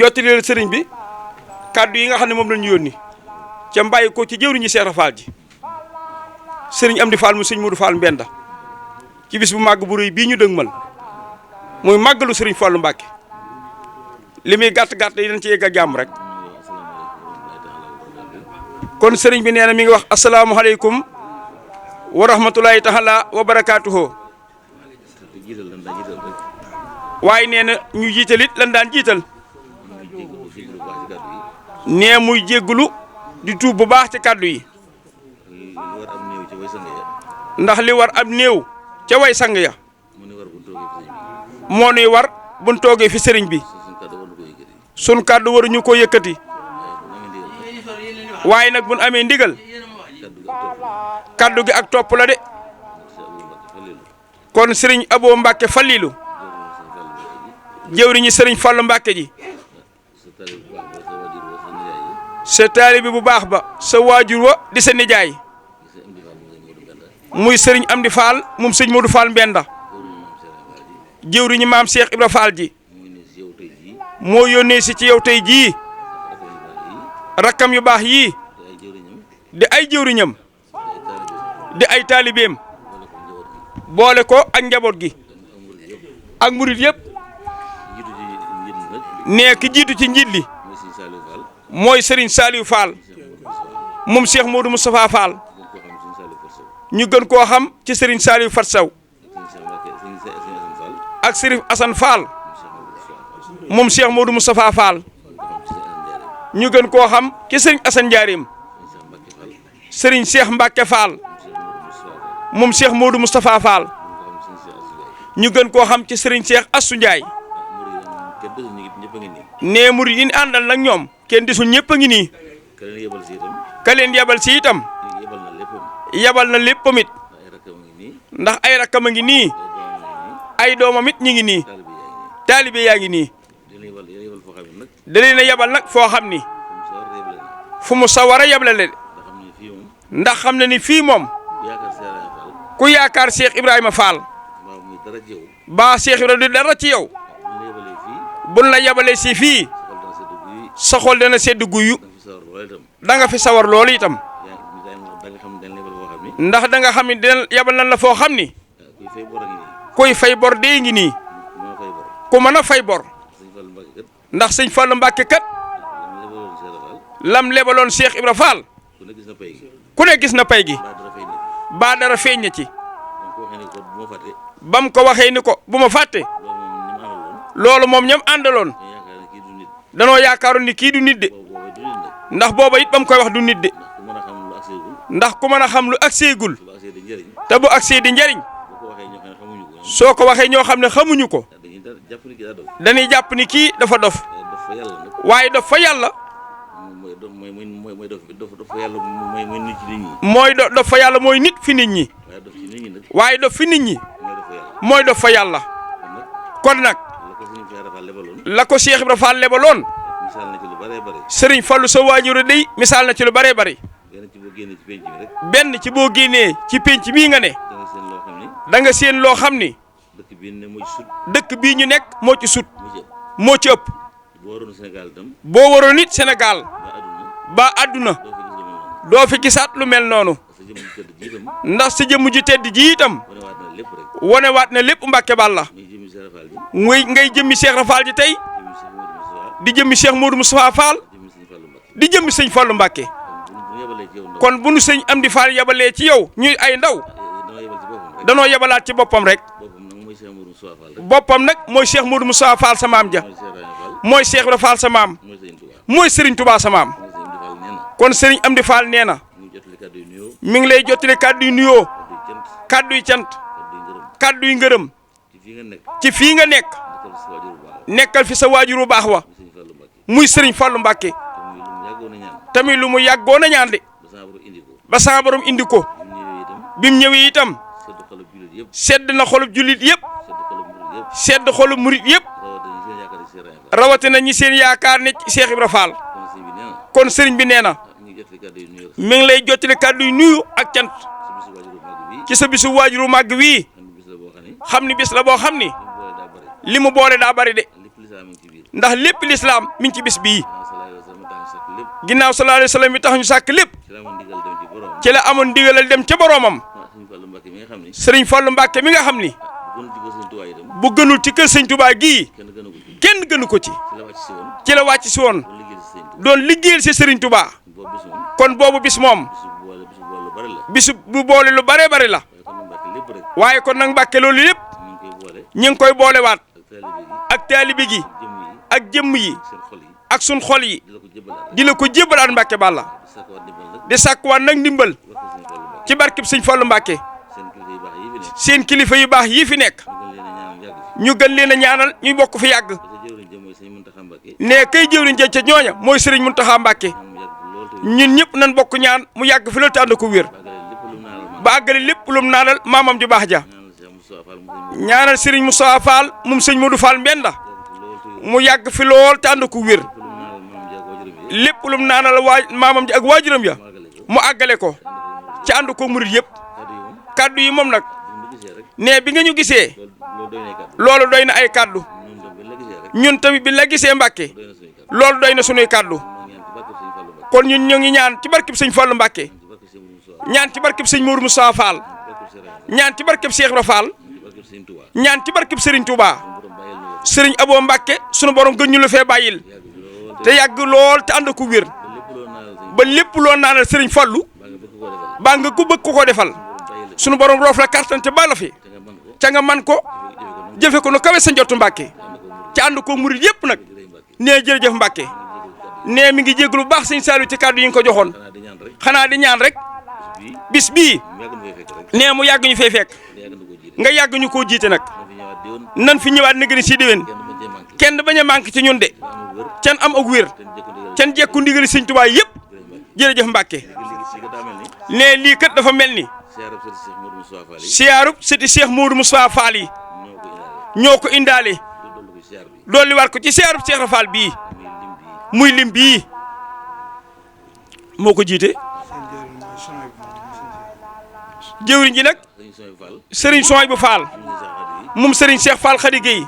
jottaleel sëriñ bi kàddu yi nga xam ne moom lañu yónni ca mbàyyi ko ci jëwriñu Seex Faal ji sëriñ Amdi Fall mu sëñ Modou Fall Mbenda ci bis bu màgg bu rëy bii ñu dëgmal muy màggalu sëriñ Fallu Mbàkke li muy gàtt-gàtt yi dañ ci yegg ak jàmm rek kon sëriñ bi nee na mi ngi wax asalaamualeykum wa rahmatulahi taala wa barakaatuhu waaye nee na ñu jiitalit lan daan jiital nee muy jéggulu di tuub bu baax ci kàddu yi ndax li war ab néew ca way sang ya moo nuy war buñ toogee fi sëriñ bi sun kàddu waruñu ko yëkkati waaye nag buñ amee ndigal kàddu gi ak topp la de kon sëriñ Abo Mbàkke Fallilu jëwriñu sëriñ Fallu Mbàkke ji sa taalibe bu baax ba sa waajur wa di sa nijaay muy sëriñ Amdi Fall moom sëñ Modou Fall Mbenda jëwriñu maam Cheikh Ibra Fall ji moo yónnee si ci yow tey jii rakkam yu baax yii di ay jëwriñam di ay taalibeem boole ko ak njaboot gi ak murit yëpp nee ki jiitu ci njiit li mooy Serigne Saliou Fall moom Cheikh Modou Moustapha Fall ñu gën koo xam ci Serigne Saliou Fat Saw ak Serif Assane Fall moom Cheikh Modou Moustapha Fall ñu gën koo xam ci Serigne Assane Ndiarim Serigne Cheikh Mbacke Fall moom Cheikh Modou Moustapha Fall ñu gën koo xam ci Serigne Cheikh Assou Ndiaye nee murid yi ñu àndal nag ñoom kenn desul ñëpp a ngi nii. ka leen yebal si itam. ka leen yebal si itam. yebal na léppam. yebal na léppam it. ndax ay rakkam a ngi nii. ay doomam it ñi ngi nii. taalibe yaa ngi nii. da leen a yebal nag foo xam ni. fu mu sawar a yeblale de. ndax xam na ni fii moom. ku yaakaar Cheikh Ibrahima Fall. ba Cheikh Ibrahima du dara ci yow. buñ la yebalee si fii. sa xol dana sedd guyu. da nga fi sawar loolu itam. ndax da nga xam ni dina yebal nan la foo xam ni. kuy fay bor dee ngi nii. ku mën a fay bor. ndax sëñ Fallu Mbàkke kat. lam lebaloon Cheikh Ibra Fall. ku ne gis na pay gi. ba dara feeñ na ci. bam ko waxee ni ko bu ma fàtte. loolu moom ñam àndaloon. danoo yaakaaroon ni kii du nit de. ndax booba it bam koy wax du nit de. ndax ku mën a xam lu agseegul. te bu agsee di njariñ. soo ko waxee ñoo xam ne xamuñu ko. dañuy jàpp ni kii dafa dof. waaye dof fa yàlla. mooy dof fa yàlla mooy nit fi nit ñi. waaye dof fi nit ñi. mooy dof fa yàlla. kon nag. la ko Cheikh Ibra Fall lebaloon. Sëriñ Fallu sa waajur day misaal na ci lu bëree bëri. benn ci boo génnee ci pénc mii nga ne. da nga seen loo xam ni. dëkk bii ñu nekk moo ci sut. moo ci ëpp. boo waroon nit Sénégal. ba àdduna. doo fi gisaat lu mel noonu. ndax sa jëmm ju tedd ji itam. wonewaat na lépp Mbàkke Bàlla. muy ngay jëmmi Cheikh Rafal ji tey. di jëmmi Cheikh Modou Moustapha Fall. di jëmmi sëñ Fallu Mbàkke. kon bu nu sëñ Amdi Fall yebalee ci yow ñuy ay ndaw. danoo yebalaat ci boppam rek. boppam nag mooy Cheikh Modou Moustapha Fall sa maam ja. mooy Cheikh Ibra Fall sa maam. mooy Serigne Touba sa maam. kon Serigne Amdi Fall nee na. mi ngi lay jottali kàddu yu nuyoo. kàddu yu cant. kàddu yu ngërëm. ci fii nga nekk. nekkal fi sa waajur bu baax wa. muy Serigne Fallu Mbàkke. tamit lu mu yàggoon a ñaan de. ba sama borom indi ko. bim ñëwee itam. sedd na xolub jullit yëpp. sedd xolub murit yëpp. rawatina ñi seen yaakaar ne ci Cheikh Ibra Fall. kon sëriñ bi nee na. mi ngi lay jottali kàddu yu nuyu ak cant. ci sa bisu waajuru màgg wii. xam ni bis la boo xam ni. li mu boole daa bari de. ndax lépp lislaam mi ngi ci bis bii. ginnaaw sallallahu alayhi wa sallam mi tax ñu sàkk lépp. ci la amoon ndigalal dem ca boroomam. Sëriñ Fallu Mbàkke mi nga xam ni. bu gënul ci kër sëñ Tuubaa gii. kenn gënu ko ci. ci la wàcc si woon. doon liggéeyal si Sëriñ Tuubaa. kon boobu bis moom. bisu bu boole lu bare bari la. waaye kon nag Mbàkke loolu lépp. ñu ngi koy boolewaat. ak taalibe gi. ak jëmm yi. ak sun xol yi. di la ko jébbalaat Mbàkke Bàlla. di sàkkuwaat nag ndimbal. ci barkib sëñ Fallu Mbàkke. seen kilifa yu baax yii fi nekk. ñu gën leen a ñaanal ñu bokk fi yàgg. ne kay jëwriñ ja ca ñooña mooy Sëriñ Muntaxa Mbàkke. ñun ñëpp nañ bokk ñaan mu yàgg fi loolu te ànd ko wér. ba àggale lépp lu mu naanal maamam ju baax ja. ñaanal Sëriñ Moustapha Fall moom sëñ Modou Fall Mbenda. mu yàgg fi lool te ànd ko wér. lépp lu mu naanal maamam ji ak waajuram ya. mu àggale ko. ci ànd ko murit yëpp. kaddu yi moom nag. ne bi nga ñu gisee. loolu doy na ay kaddu. ñun tamit bi la gisee Mbàkke. loolu doy na sunuy kaddu. kon ñun ñu ngi ñaan ci barkeb sëñ Fallu Mbàkke. ñaan ci barkeb sëñ Modou Moustapha Fall. ñaan ci barkeb Cheikh Ibra Fall. ñaan ci barkeb Serigne Touba. Serigne Abo Mbàkke sunu borom gën ñu la fee bàyyil. te yàgg lool te ànd ko wér. ba lépp loo naanal Serigne Fallu. baa nga ko bëgg ko defal. sunu borom roof la kartan te bala fi. ca nga man ko. jëfe ko nu kawe sa njottu Mbàkke. ci ànd ko murit yëpp nag. nee jërëjëf Mbàkke. nee mi ngi jéglu bu baax sëñ Saliou ci kàddu yi nga ko joxoon. xanaa di ñaan rek. bis bii. nee mu yàgg ñu fee fekk. nga yàgg ñu koo jiite nag. nan fi ñëwaat na gën si déwén. kenn bañ a manqué ci ñun de amul wér can am ak wér te njëkk ndigal can jekku ndigali sëñ Tuubaa yëpp jërëjëf Mbàkke léegi si daa mel ni ne lii kat dafa mel ni siyaarab sëriñ Cheikh Modou Moustapha Fall yi siyaarub sëti Cheikh Modou Moustapha Fall yi ñoo ko indaale ñoo ko indaale dolli ko siyaar bi dolli war ko ci siyaarub Cheikh Fall bii muy lim bii muy lim bii moo ko jiite jëwriñ ji nag sëriñ Soy Fall Serigne Souhaïbou Fall moom Serigne Cheikh Fall Khady Gueye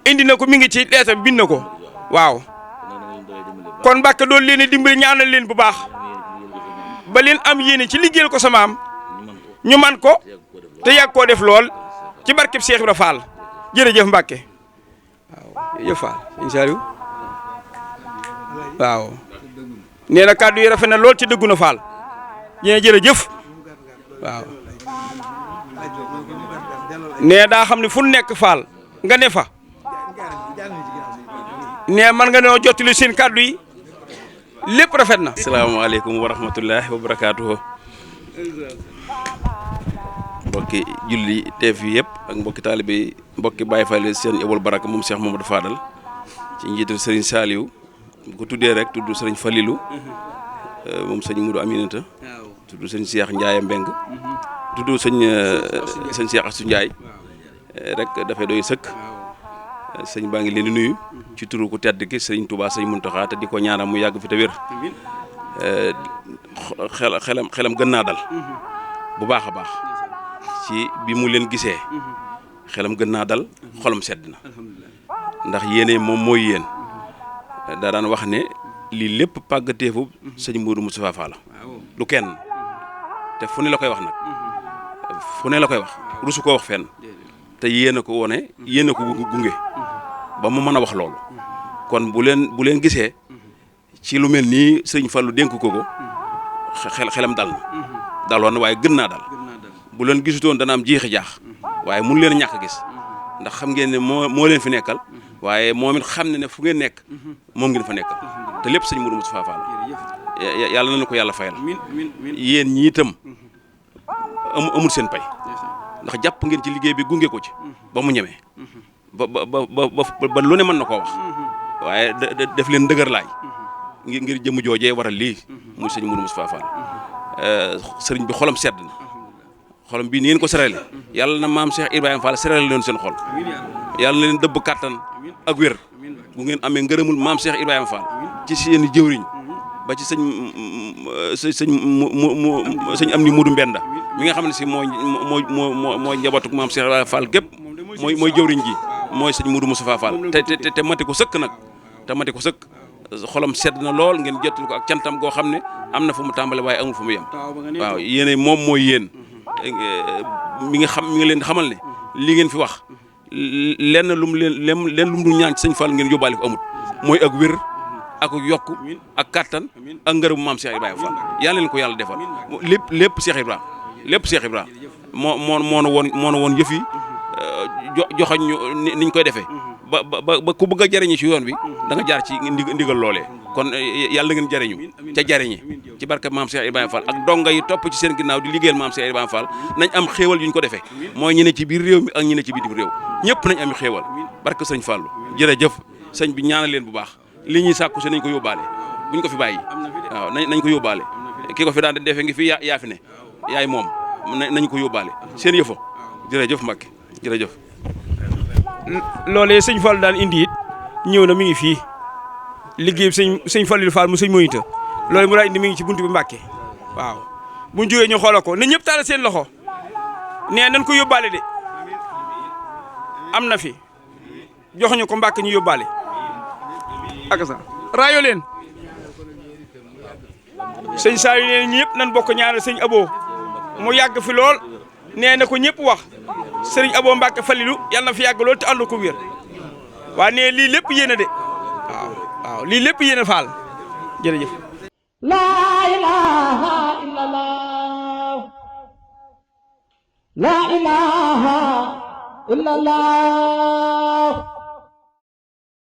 indi na ko mi ngi ci leeta bi bind na ko waaw kon Mbàkke doon leen a dimbali ñaanal leen bu baax ba leen am yéene ci liggéeyal ko sama am ñu man ko te yàgg koo def lool ci barkeb Cheikh Ibra Fall jërëjëf Mbàkke waaw jërëjëf Fall sëñ Saliou waaw nee na kàddu yi rafet na lool ci dëggu na Fall yéen jërëjëf waaw nee daa xam ne fu nekk Fall nga ne fa nee man nga noo jottali seen kàddu yi lépp rafet na. asalaamaaleykum wa rahmatullahi wa barakaatuhu. mbokki julli teef yi yëpp ak mbokki taalibe yi mbokki Baye Fall seen Abul Baraka moom Cheikh Mamadou Fadal ci njiital Serigne Saliou bu ko tuddee rek tudd Serigne Falilou moom sëñ Moudou Aminata tudd sëñ Cheikh Ndiaye Mbeng tudd sëñ Cheikh Assou Ndiaye rek dafay doy sëkk sëñ baa ngi leen di nuyu ci turu ku tedd ki sëñ Touba sëñ Mountakha te di ko ñaanal mu yàgg fi te wér xelam gën naa dal bu baax a baax ci bi mu leen gisee xelam gën naa dal xolam sedd na ndax yéene moom mooy yéen daa daan wax ne lii lépp pàggateefu sëñ Modou Moustapha Fall du kenn te fu ne la koy wax nag fu ne la koy wax rusu koo wax fenn te yéen a ko wone yéen a ko gunge ba mu mën a wax loolu kon bu leen gisee ci lu mel nii sëñ Fallu dénk ko xelam dal na daloon na waaye gën naa dal bu leen gisutoon dana am jeexi jaax waaye mun leen ñàkk gis ndax xam ngeen ne moo leen fi nekkal waaye moom it xam ne fu ngeen nekk moom ngeen fa nekkal te lépp sëñ Modou Moustapha Fall yàlla na ko yàlla fayal yéen ñi itam amul seen pay ndax jàpp ngeen ci liggéey bi gunge ko ci ba mu ñemee ba lu ne mën na koo wax waaye def leen dëgër laay ngir jëmm joojee waral lii muy sëñ Modou Moustapha Fall sëriñ bi xolam sedd na xolam bii ni ngeen ko serale yàlla na maam Cheikh Ibrahima Fall serale leen seen xol yàlla na leen dëbb kàttan ak wér bu ngeen amee ngërëmul maam Cheikh Ibrahima Fall ci seen jëwriñ ba ci sëñ am ni Modou Mbenda mi nga xam ne si mooy njabootu maam Cheikh Ibrahima Fall gépp mooy jëwriñ ji mooy sëñ Modou Moustapha Fall te mati ko sëkk nag te mati ko sëkk xolam sedd na lool ngeen jottali ko ak cantam goo xam ne am na fu mu tàmbale waaye amul fu mu yem waaw yéene moom mooy yéen mi nga leen xamal ne li ngeen fi wax lenn lu mu dul ñaan ci sëñ Fall ngeen yóbbaale ko amut mooy ak wér ak yokku ak kattan ak ngërëmu maam Cheikh Ibrahima Fall yàlla leen ko yàlla defal lépp Cheikh Ibrahima lépp Cheikh Ibrahima moo na woon yëf yi joxañ ñu niñ koy defee ba ku bëgg a jariñu ci yoon bi da nga jaar ci ndigal loolee kon yàlla ngeen jariñu ca jariñe ci barke maam Cheikh Ibrahima Fall ak donga yi topp ci seen ginnaaw di liggéeyal maam Cheikh Ibrahima Fall nañ am xéewal yu ñu ko defee mooy ñi ne ci biir réew mi ak ñi ne ci bitim réew ñëpp nañ am xéewal barke sëñ Fallou jërëjëf sëñ bi ñaanal leen bu baax li ñuy sàkku si nañ ko yóbbaale buñ ko fi bàyyi waaw nañ ko yóbbaale ki ko fi daan defee ngi fi yaa fi ne yaay moom nañ ko yóbbaale seen yëfa jërëjëf Mbacke jërëjëf loolee sëñ Fall daan indi it ñëw na mi ngi fii liggéey sëñ Falilou Fall mu sëñ Moyita loolu mu daan indi mi ngi ci buntu bi Mbacke waaw buñ jógee ñu xoolal ko na ñëpp taal seen loxo nee nañ ko yóbbaale de am na fi joxuñu ko Mbacke ñu yóbbaale ak sa raayo leen sëñ saa yu nee ñëpp nañ bokk ñaanal sëñ Abo mu yàgg fi lool nee na ko ñëpp wax sëriñ Abo Mbacke Falilou yàlla na fi yàgg lool te ànd ko wér waa nee lii lépp yéene de waaw lii lépp yéene Fall jërëjëf. La ilaha illallah la ilaha illallah